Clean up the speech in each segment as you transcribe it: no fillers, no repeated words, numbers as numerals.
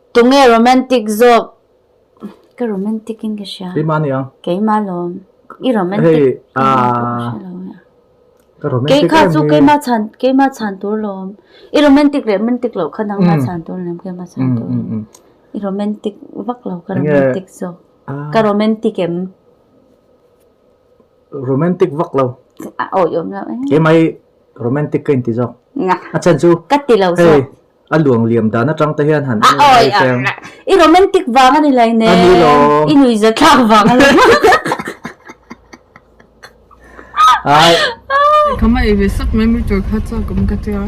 Tunge romantic zawk? Ka romantic in ka hria. Keimah ani ang. Keimah lawm. I romantic. Hei ah ka romantic Kei kha chu keimah chhan keimah chhan tur lawm. I romantic leh romantic loh kha nangmah chhan tur lawm keimah chhan tur. I romantic vak lo ka romantic zawk. Ka romantic em? Romantic vak lo. A awi awm lo eh. Keimah hi romantic ka inti zawk. A chhan chu Ka ti lo zawk. Hei a luang liam dan atang te hian han A awi I romantic vang a ni lai nen. A ni lo. I nui za thlak vang a ni. Ai. Khama ei ve sak mai mi tur kha chuan ka awm ka tia.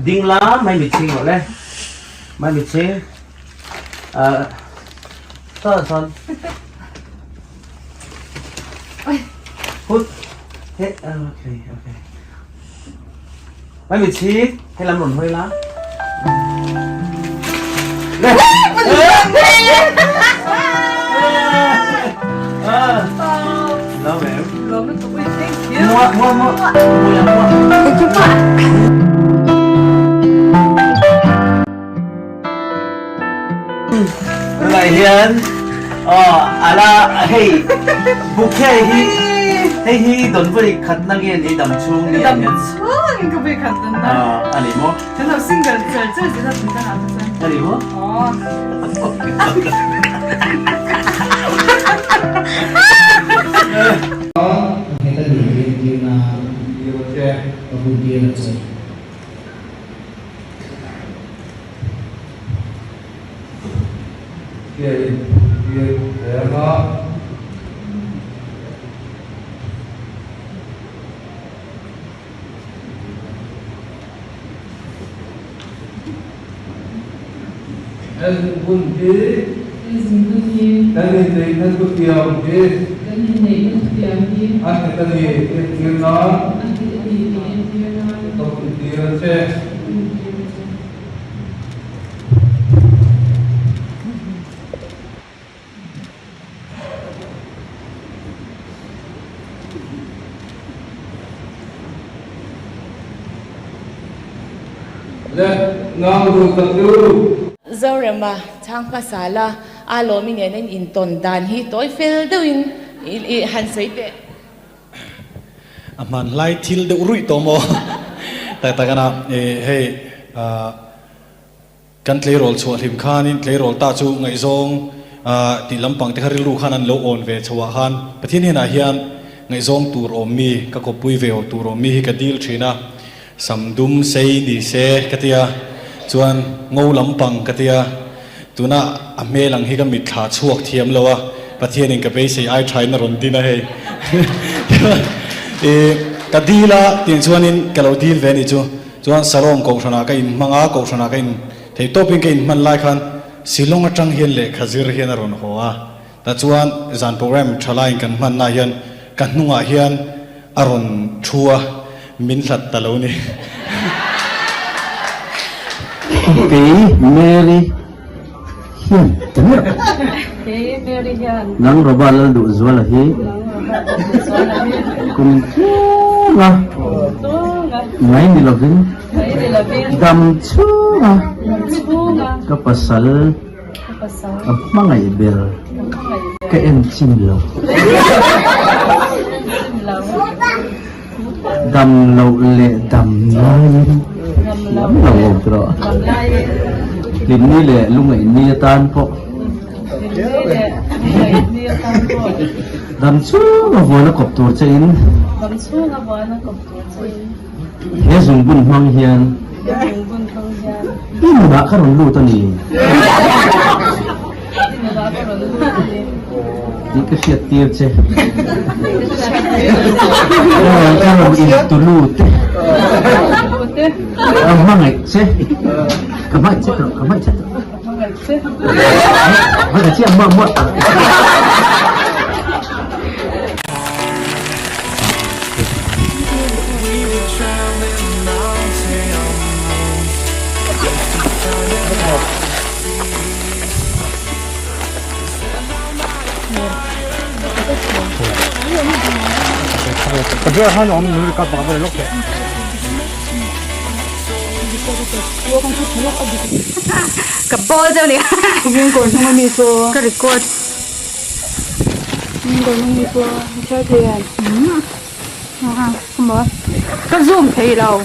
Ding la mai mit chhing rawh le mai mit chhing ah sawn sawn hut he okay okay mai mit chhing he lam rawn hawi la le Mua mua mua mua mua. Tunah hian aw ala hei bouquet hi hei hi dawn vawi khat na nge ni dam chhung ni ah hian chhung in ka vawi khat dawn na a ni maw kan lo single char char zela tun ka ngah chuan a ni maw aw Kan inneihna thutiam hi a nghet a ni tih entir nan ka buntir a che. Le nang duh tak chu. Zorema chhang hmasa la a lawmi nen in intawn dan hi tawi fel deuhin i han sawi teh. A hmanlai thil deuh ruih tawh maw? Tak tak a na hei kan tleirawl chhuah hlim khanin tleirawl ta chu ngaihzawng tih lampang te kha rilru khan an lo awn ve chho ah khan Pathian hnenah hian ngaihzawng tur awm mi ka kawppui ve aw tur awm mi hi ka dil thin a, sam dum sei ni se ka tia chuan ngo lampang ka tia tuna a hmel ang hi ka mitthla chhuak thiam lo a Pathianin ka beisei ai thain a rawn din a hei ka dil a tih chuanin ka lo dil ve anih chu. Chuan Salom kohhranah ka inhmang a, kohhranah ka in thei tawpin ka inhman lai khan Shillong atang hian lehkha zir hian a rawn haw a. Tah chuan zan program tha laiin kan hmanna hian ka hnungah hian a rawn thu a, min hlat ta lo ni. Kei Mary hian ta ber. Kei Mary hian. Nang Roba Lalduhzuala hi. Nang Roba Lalduhzuala hi. Kum chhunga. Kum chhunga. Mai ni lovin. Mai ni lovin. Dam chhunga. Dam chhunga. Ka pasal. Ka pasal. Ka hmangaih ber. Ka hmangaih ber. Ka en chin lo. Ka en chin lo. Dam loh leh dam laiin thiam lo awm tawh. Hlimni leh lungaihni atan pawh dam chhunga vuana kawp tur che in he zungbun hmang hian i nunah ka rawn lut a ni tih ka hriat tir che. Ka rawn in tu lut e. Ka hmangaih che. Ka hmangaih che tawh, ka hmangaih che tawh. Ka ball deuh ni ka record ka zoom thei lo.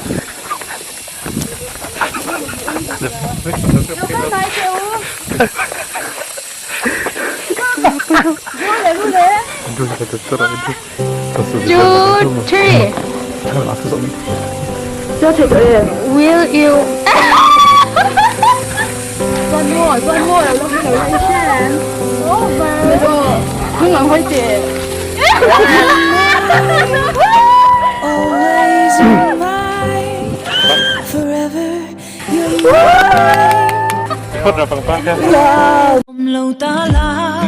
Two, three. Will you? One more, one more. Always you're mine, forever you're mine. Lo ta la.